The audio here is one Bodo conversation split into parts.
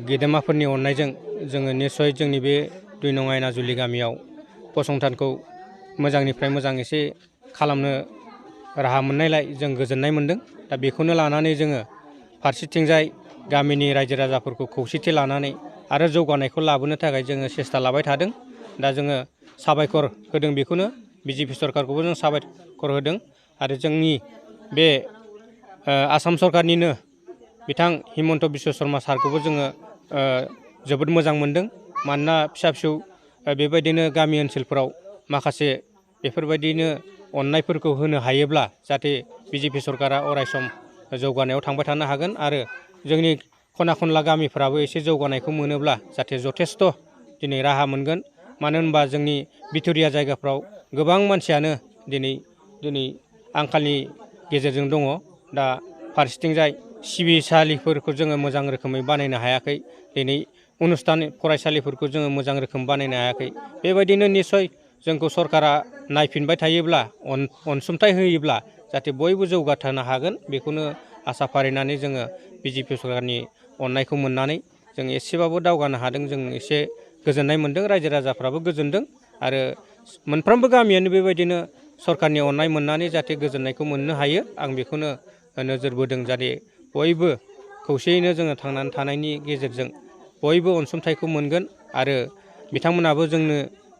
गेदेमाफोरनि अननायजों जोङो निस्सय जोंनि बे 2 नं आयनाजुलि गामियाव फसंथानखौ मोजांनिफ्राय मोजां एसे खालामनो राहा मोननायलाय जों गोजोननाय मोनदों। दा बेखौनो लानानै जोङो फारसेथिंजाय गामिनि रायजो राजाफोरखौ खौसेथि लानानै आरो जौगानायखौ लाबोनो थाखाय जोङो सेस्था लाबाय थादों। दा जोङो साबायखर होदों बेखौनो बिजेपि सरकारखौबो जों साबायखर होदों आरो जोंनि बे आसाम सरकारनिनो बिथां हिमन्त बिश्व शर्मा सारखौबो जोङो जोबोद मोजां मोनदों। मानोना फिसा फिसौ बेबायदिनो गामि ओनसोलफोराव माखासे बेफोरबायदिनो अननायफोरखौ होनो हायोब्ला जाहाथे बिजेपि सरकारा अरायसम जौगानायाव थांबाय थानो हागोन आरो जोंनि खना खनला गामिफ्राबो एसे जौगानायखौ मोनोब्ला जाहाथे जथेस्थ' दिनै राहा मोनगोन। मानो होनबा जोंनि बिथुरिया जायगाफ्राव गोबां मानसियानो दिनै आंखालनि गेजेरजों दङ। दा फारसेथिंजाय सिबिसालिफोरखौ जोङो मोजां रोखोमै बानायनो हायाखै। दिनै अनुस्थान फरायसालिफोरखौ जोङो मोजां रोखोम बानायनो हायाखै। बेबायदिनो निस्सय जोंखौ सरकारा नायफिनबाय थायोब्ला अनसुंथाइ होयोब्ला जाहाथे बयबो जौगाथारनो हागोन बेखौनो आसा फारिनानै जोङो बिजेपि सरकारनि अननायखौ मोननानै जों एसेबाबो दावगानो हादों। जों एसे गोजोननाय मोनदों, रायजो राजाफ्राबो गोजोनदों आरो मोनफ्रोमबो गामियानो बेबायदिनो सरकारनि अननाय मोननानै जाहाथे गोजोननायखौ मोननो हायो आं बेखौनो नोजोर बोदों। जाहाथे बयबो खौसेयैनो जोङो थांनानै थानायनि गेजेरजों बयबो अनसुंथाइखौ मोनगोन आरो बिथांमोनाबो जोंनो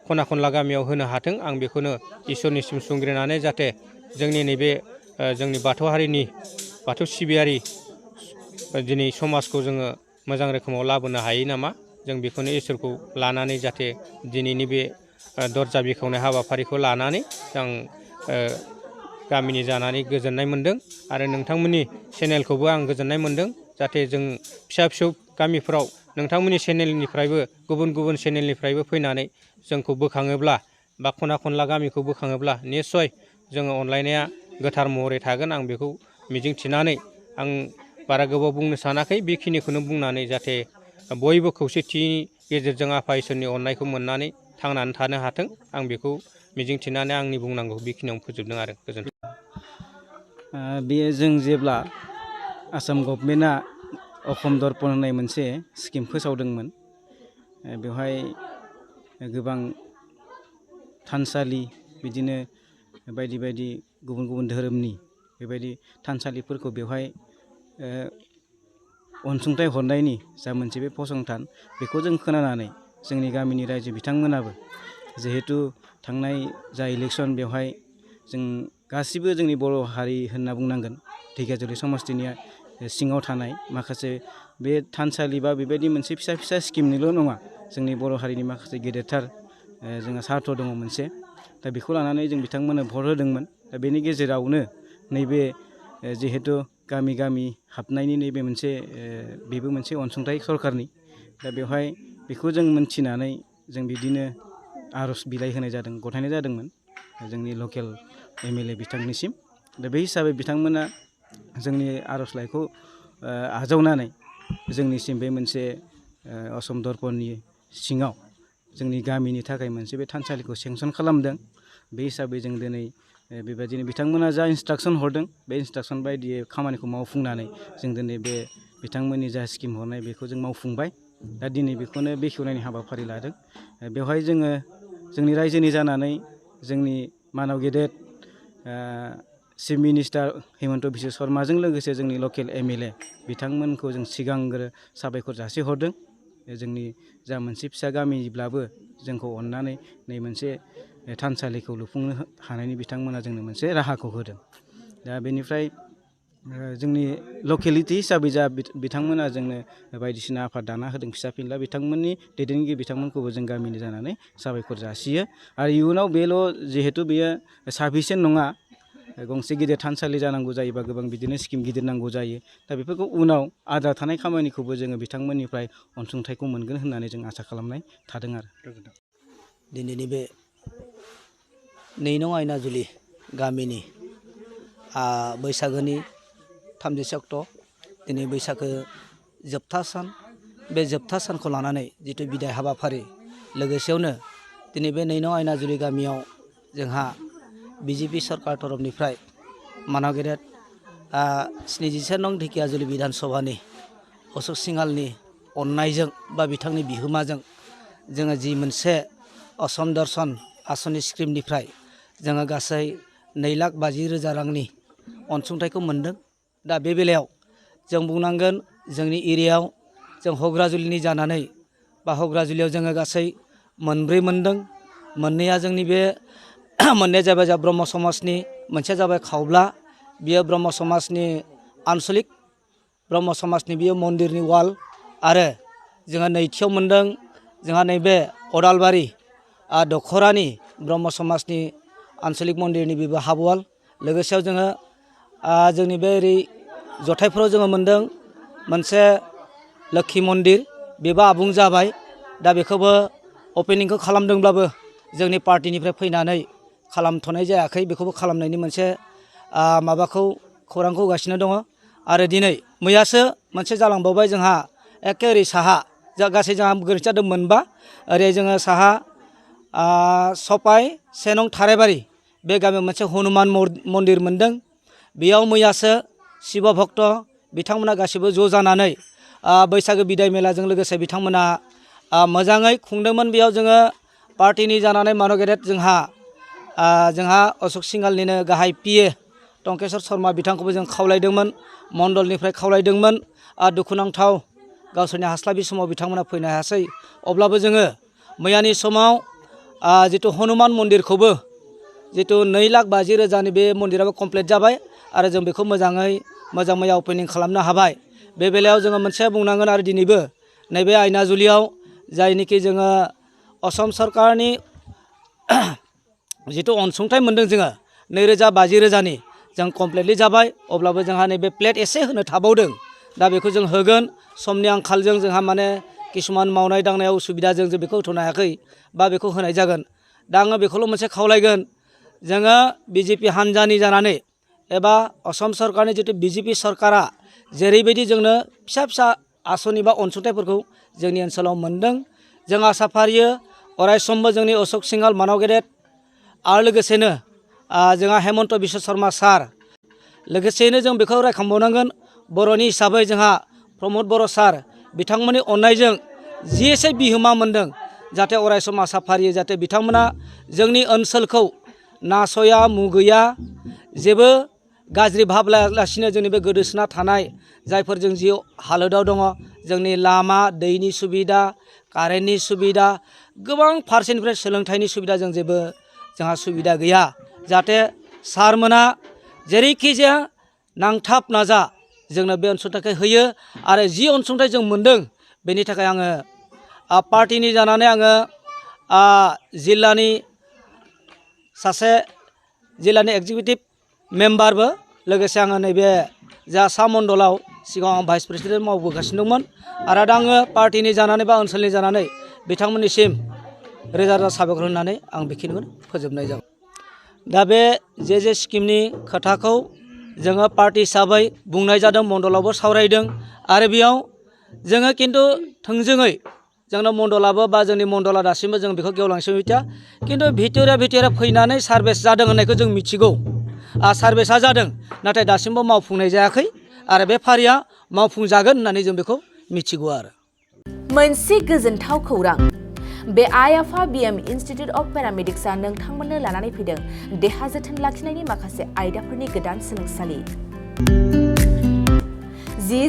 खना खनला गामियाव होनो हाथों आं बेखौनो इसोरनिसिम सुंग्रिनानै जाहाथे जोंनि नैबे जोंनि बाथौ हारिनि बाथौ सिबियारि दिनै समाजखौ जोङो मोजां रोखोमाव लाबोनो हायो नामा, जों बेखौनो इसोरखौ लानानै जाहाथे दिनैनि बे दरजा बेखेवनाय हाबाफारिखौ लानानै आं गामिनि जानानै गोजोननाय मोनदों आरो नोंथांमोननि चेनेलखौबो आं गोजोननाय मोनदों। जाहाथे जों फिसा फिसौ गामिफ्राव नोंथांमोननि चेनेलनिफ्रायबो गुबुन गुबुन चेनेलनिफ्रायबो फैनानै जोंखौ बोखाङोब्ला बा खना खनला गामिखौ बोखाङोब्ला निस्सय जोङो अनलायनाया गोथार महरै थागोन आं बेखौ मिजिंथिनानै आं बारा गोबाव बुंनो सानाखै। बेखिनिखौनो बुंनानै जाहाथे बयबो खौसेथिनि गेजेरजों आफा इसोरनि अननायखौ मोननानै थांनानै थानो हाथों आं बेखौ मिजिंथिनानै आंनि बुंनांगौ बेखिनियावनो फोजोबदों आरो गोजोन्थों। बेयो जों जेब्ला आसाम गभर्नमेन्टआ अखम दर्पन होननाय मोनसे स्किम फोसावदोंमोन, बेवहाय गोबां थानसालि बिदिनो बायदि बायदि गुबुन गुबुन धोरोमनि बेबायदि थानसालिफोरखौ बेवहाय अनसुंथाइ हरनायनि जा मोनसे बे फसंथान बेखौ जों खोनानानै जोंनि गामिनि रायजो बिथांमोनाबो जिहेथु थांनाय जा इलेक्सन बेवहाय जों गासिबो जोंनि बर' हारि होनना बुंनांगोन ढेकियाजुलि समस्तिनि सिङाव थानाय माखासे बे थानसालि बा बेबायदि मोनसे फिसा फिसा स्किमनिल' नङा, जोंनि बर' हारिनि माखासे गेदेरथार जोंहा सार्थ दङ मोनसे। दा बेखौ लानानै जों बिथांमोननो भट होदोंमोन। दा बेनि गेजेरावनो नैबे जिहेतु गामि गामि हाबनायनि नैबे मोनसे बेबो मोनसे अनसुंथाइ सरकारनि। दा बेवहाय बेखौ जों मोनथिनानै जों बिदिनो आर'ज बिलाइ होनाय जादों, गथायनाय जादोंमोन जोंनि लकेल MLA बिथांनिसिम। दा बे हिसाबै बिथांमोना जोंनि आर'जलाइखौ आजावनानै जोंनिसिम बे मोनसे असम दर्पणनि सिङाव जोंनि गामिनि थाखाय मोनसे बे थानसालिखौ सेंसन खालामदों। बे हिसाबै जों दिनै बेबायदिनो बिथांमोना जा इन्सट्राकसन हरदों बे इन्सट्राकसन बायदियै खामानिखौ मावफुंनानै जों दिनै बे बिथांमोननि जा स्किम हरनाय बेखौ जों मावफुंबाय। दा दिनै बेखौनो बेखेवनायनि हाबाफारि लादों। बेवहाय जोङो जोंनि रायजोनि जानानै जोंनि मानाव गेदेर चिफ मिनिस्टार हिमन्त बिश्व शर्माजों लोगोसे जोंनि लकेल MLA बिथांमोनखौ जों सिगांग्रो साबायखर जासिहरदों। जोंनि जा मोनसे फिसा गामिब्लाबो जोंखौ अननानै नै मोनसे थानसालिखौ लुफुंनो हानायनि बिथांमोना जोंनो मोनसे राहाखौ होदों। दा बेनिफ्राय जोंनि लकेलिटि हिसाबै जा बिथांमोना जोंनो बायदिसिना आफाद दाना होदों फिसा फिनला, बिथांमोननि दैदेनगिरि बिथांमोनखौबो जों गामिनि जानानै साबायखर जासियो। आरो इयुनाव बेल' जिहेथु बेयो साफिसियेन्ट नङा, गंसे गिदिर थानसालि जानांगौ जायोबा गोबां बिदिनो स्किम गिदिर नांगौ जायो। दा बेफोरखौ उनाव आद्रा थानाय खामानिखौबो जोङो बिथांमोननिफ्राय अनसुंथाइखौ मोनगोन होननानै जों आसा खालामनाय थादों आरो। दिनैनि बे 2 नं आयनाजुलि गामिनि बैसागोनि 30 अक्ट' दिनै बैसागो जोबथा सान। बे जोबथा सानखौ लानानै जिथु बिदाय हाबाफारि, लोगोसेयावनो दिनै बे 2 नं आयनाजुलि गामियाव जोंहा बिजेपि सरकार तरफनिफ्राय मानाव गेदेर 77 नं ढेकियाजुलि बिधान सभानि अशक सिंहालनि अननायजों बा बिथांनि बिहोमाजों जोङो जि मोनसे असम दर्शन आसनि स्किमनिफ्राय जोङो गासै 2,50,000 रांनि अनसुंथाइखौ मोन्दों। दा बे बेलायाव जों बुंनांगोन जोंनि एरियायाव जों हग्राजुलिनि जानानै बा हग्राजुलियाव जोङो गासै 4 मोन्दों। 2 जोंनि बे मोननाया जाबाय जा ब्रह्म समाजनि, मोनसेया जाबाय खावब्ला, बियो ब्रह्म समाजनि आनसलिक ब्रह्म समाजनि बियो मन्दिरनि वाल, आरो जोंहा नैथियाव मोन्दों जोंहा नैबे अदालबारि दखरानि ब्रह्म समाजनि आनसलिक मन्दिरनि बेबो हाफ वाल। लोगोसेयाव जोङो जोंनि बे ओरै जथाइफोराव जोङो मोन्दों मोनसे लोक्षि मन्दिर, बेबो आबुं जाबाय। दा बेखौबो अपेनिंखौ खालामदोंब्लाबो जोंनि पार्टिनिफ्राय फैनानै खालामथ'नाय जायाखै, बेखौबो खालामनायनि मोनसे माबाखौ खौरांखौ होगासिनो दङ। आरो दिनै मैयासो मोनसे जालांबावबाय जोंहा एखे ओरै साहा गासै जोंहा गोरोन्थि जादों 4, ओरै जोङो साहा सपाइ 1 नं थाराइबारि बे गामियाव मोनसे हनुमान मन्दिर मोन्दों। बेयाव मैयासो शिब भक्त बिथांमोना गासिबो ज' जानानै बैसागो बिदाय मेलाजों लोगोसे बिथांमोना मोजाङै खुंदोंमोन। बेयाव जोङो पार्टिनि जानानै मानव गेदेर जोंहा अशोक सिंहालनिनो गाहाय PA टंकेश्वर शर्मा बिथांखौबो जों खावलायदोंमोन, मण्डलनिफ्राय खावलायदोंमोन। दुखुनांथाव गावसोरनि हास्लाबि समाव बिथांमोना फैनो हायासै। अब्लाबो जोङो मैयानि समाव जितु हनुमान मन्दिरखौबो जितु 2,50,000 बे मन्दिराबो कमप्लिट जाबाय आरो जों बेखौ मोजाङै मोजां मैया अपेनिं खालामनो हाबाय। बे बेलायाव जोङो मोनसे बुंनांगोन आरो दिनैबो नैबे आयनाजुलियाव जायनिखि जोङो असम सरकारनि जितु अनसुंथाइ मोन्दों जोङो 2,50,000 जों कमप्लिटलि जाबाय। अब्लाबो जोंहा नैबे प्लेट एसे होनो थाबावदों। दा बेखौ जों होगोन। समनि आंखालजों जोंहा माने किसुमान मावनाय दांनायाव उसुबिदाजों जों बेखौ होथ'नो हायाखै बा बेखौ होनाय जागोन। दा आङो बेखौल' मोनसे खावलायगोन, जोङो BJP हान्जानि जानानै एबा असम सरकारनि जितु BJP सरकारा जेरैबायदि जोंनो फिसा फिसा आसनि बा अनसुंथाइफोरखौ जोंनि ओनसोलाव मोन्दों, जों आसा फारियो अरायसमबो जोंनि अशोक सिंहाल मानव गेदेर आरो लोगोसेनो जोंहा हेमन्त बिश्व शर्मा सार, लोगोसेयैनो जों बेखौ रायखांबावनांगोन बर'नि हिसाबै जोंहा प्रमद बर' सार, बिथांमोननि अननायजों जि एसे बिहोमा मोन्दों, जाहाथे अरायसम आसा फारियो जाहाथे बिथांमोना जोंनि ओनसोलखौ नासया मुगैया, जेबो गाज्रि भाब लायालासिनो जोंनि बे गोदोसोना थानाय जायफोर जों जि हालोदाव दङ, जोंनि लामा दैनि सुबिदा, कारेन्टनि सुबिदा, गोबां फारसेनिफ्राय सोलोंथाइनि सुबिदा जों जेबो जोंहा सुबिदा गैया। जाहाथे सारमोना जेरैखि जाया नांथाब नाजा जोंनो बे अनसुंथाइखौ होयो। आरो जि अनसुंथाइ जों मोन्दों बेनि थाखाय आङो पार्टिनि जानानै आङो जिल्लानि सासे जिल्लानि एक्जिकिउटिभ मेम्बारबो, लोगोसे आङो नैबे जा सा मण्डलाव सिगाङाव भाइस प्रेसिडेन्ट मावबोगासिनो दंमोन। आरो दा आङो पार्टिनि जानानै बा ओनसोलनि जानानै बिथांमोननिसिम रोजा रोजा साबायखर होनानै आं बेखिनिखौनो फोजोबनाय जाबाय। दा बे जे स्किमनि खोथाखौ जोङो पार्टि हिसाबै बुंनाय जादों, मण्डलावबो सावरायदों। आरो बेयाव जोङो खिन्थु थोंजोङै जोंनो मण्डलाबो बा जोंनि मण्डला दासिमबो जों बेखौ गेवलांसेबो मिथिया, खिन्थु भितरिया फैनानै सार्भिस जादों होननायखौ जों मिथिगौ। सार्भिसा जादों, नाथाय दासिमबो मावफुंनाय जायाखै आरो बे फारिया मावफुंजागोन होननानै जों बेखौ मिथिगौ। आरो मोनसे गोजोनथाव खौरां, बे आइ-आफा BM इन्स्टिटिउट अफ पेरामेडिक्सआ नोंथांमोननो लानानै फैदों देहा जोथोन लाखिनायनि माखासे आयदाफोरनि गोदान सोलोंसालि।